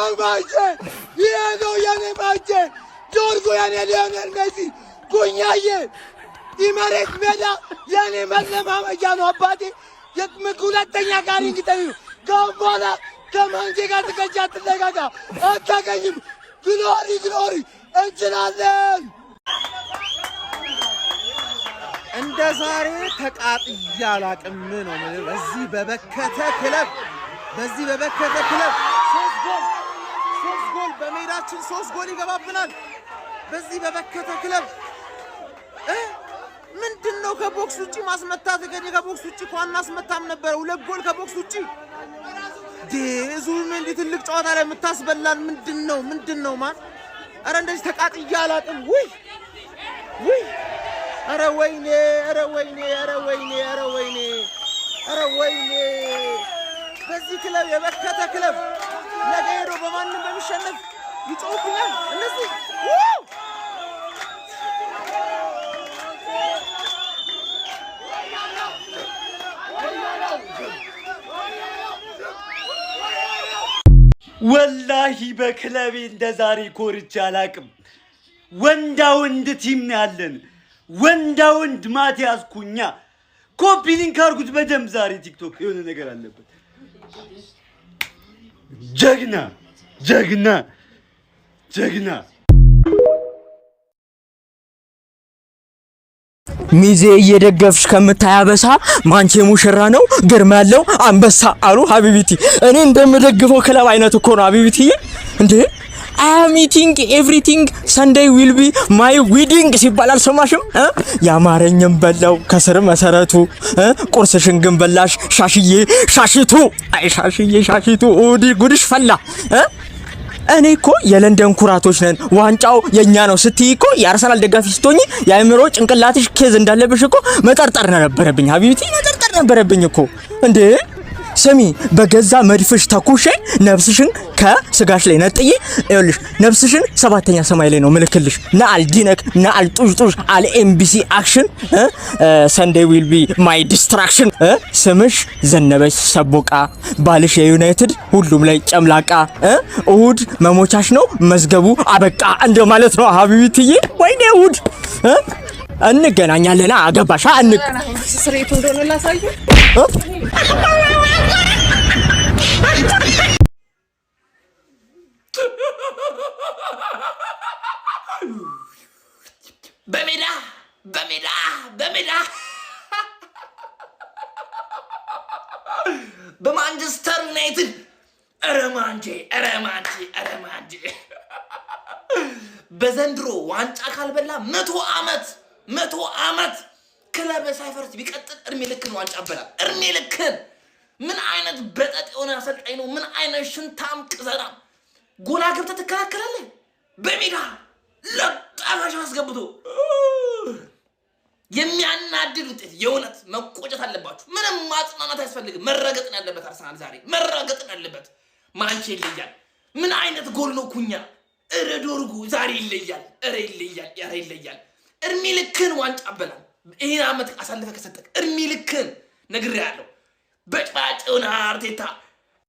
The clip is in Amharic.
ነው ማንቼ፣ ይሄ ነው የኔ ማንቼ ዶርጎ፣ የኔ ሊዮኔል ሜሲ ኩኛዬ። ኢመሬት ሜዳ የኔ መለማመጃ ነው አባቴ። ሁለተኛ ካሪንግተን ነው። ከአሁን በኋላ ከማንቼ ጋር ትከሻ አትለጋጋ፣ አታገኝም። Glory glory፣ እንችላለን። እንደ ዛሬ ተቃጥዬ አላቅም ነው የምልህ። በዚህ በበከተ ክለብ፣ በዚህ በበከተ ክለብ ሶስት ጎል፣ ሶስት ጎል፣ በሜዳችን ሶስት ጎል ይገባብናል። በዚህ በበከተ ክለብ ምንድን ነው ከ box ውጪ ማስመታት? ከኔ ከ box ውጪ እኮ አናስመታም ነበረ። ሁለት ጎል ከ box ውጪ ዙቢሜንዲ ትልቅ ጨዋታ ላይ የምታስበላን ምንድን ነው? ምንድን ነው man? ኧረ እንደዚህ ተቃጥዬ አላቅም። ውይ ውይ! ኧረ ወይኔ! ኧረ ወይኔ! ኧረ ወይኔ! ኧረ ወይኔ! ኧረ ወይኔ! በዚህ ክለብ፣ የበከተ ክለብ ነገ ሄዶ በማንም በሚሸነፍ ይጮሁብኛል እነሱ። ውይ! ወላሂ በክለቤ እንደ ዛሬ ኮርቼ አላቅም። ወንዳ ወንድ team ነው ያለን። ወንዳ ወንድ ማቲያስ ኩኛ። Copy link አድርጉት በደንብ፣ ዛሬ ቲክቶክ የሆነ ነገር አለበት። ጀግና ጀግና ጀግና። ሚዜ እየደገፍሽ ከምታያበሳ ማንቼ ሙሽራ ነው ግርማ ያለው አንበሳ አሉ حبيبتي። እኔ እንደምደግፈው ክለብ አይነት እኮ ነው حبيبتي። እንዴ I'm eating everything፣ Sunday will be my wedding ሲባል አልሰማሽም? ያማረኝም በላው ከስር መሰረቱ፣ ቁርስሽን ግን በላሽ ሻሽዬ ሻሽቱ። አይ ሻሽዬ ሻሽቱ ጉድሽ ፈላ። እኔ እኮ የለንደን ኩራቶች ነን፣ ዋንጫው የኛ ነው ስትይ እኮ የአርሰናል ደጋፊ ስትሆኚ የአእምሮ ጭንቅላትሽ case እንዳለብሽ እኮ መጠርጠር ነበረብኝ። حبيبتي መጠርጠር ነበረብኝ እኮ እንዴ። ስሚ፣ በገዛ መድፍሽ ተኩሼ ነፍስሽን ከስጋሽ ላይ ነጥዬ ይኸውልሽ ነፍስሽን ሰባተኛ ሰማይ ላይ ነው ምልክልሽ። ና አልዲነክ ና አልጡዥ አል ኤምቢሲ action፣ Sunday will be my destruction። ስምሽ ዘነበች ሰቦቃ፣ ባልሽ የዩናይትድ ሁሉም ላይ ጨምላቃ፣ እሁድ መሞቻሽ ነው መዝገቡ አበቃ እንደ ማለት ነው حبيبتي ዬ። ወይኔ እሁድ እንገናኛለን። አገባሻ ስሬቱ እንደሆነ ላሳየ። በሜዳ በሜዳ በሜዳ በማንቸስተር ዩናይትድ፣ ኧረ ማንቼ፣ ኧረ ማንቼ፣ ኧረ ማንቼ፣ በዘንድሮ ዋንጫ ካልበላ 100 ዓመት፣ 100 ዓመት ክለብ ሳይፈርስ ቢቀጥል እድሜ ልክን ዋንጫ በላ እድሜ ልክን። ምን አይነት በጠጥ የሆነ አሰልጣኝ ነው? ምን አይነት ሽንታም ቅዘናም! ጎላ ገብተህ ትከላከላለህ። በሜዳ ለጣፋሽ አስገብቶ የሚያናድድ ውጤት። የእውነት መቆጨት አለባችሁ። ምንም ማጽናናት አያስፈልግም። መረገጥ ነው ያለበት አርሰናል ዛሬ መረገጥ ነው ያለበት። ማንቼ ይለያል። ምን አይነት ጎል ነው ኩኛ! እረ ዶርጉ ዛሬ ይለያል። እረ ይለያል። ኧረ ይለያል። እድሜ ልክን ዋንጫ አበላል። ይህን ዓመት አሳልፈ ከሰጠክ እድሜ ልክን ነግሬሃለሁ። በጭባጭ የሆነ አርቴታ።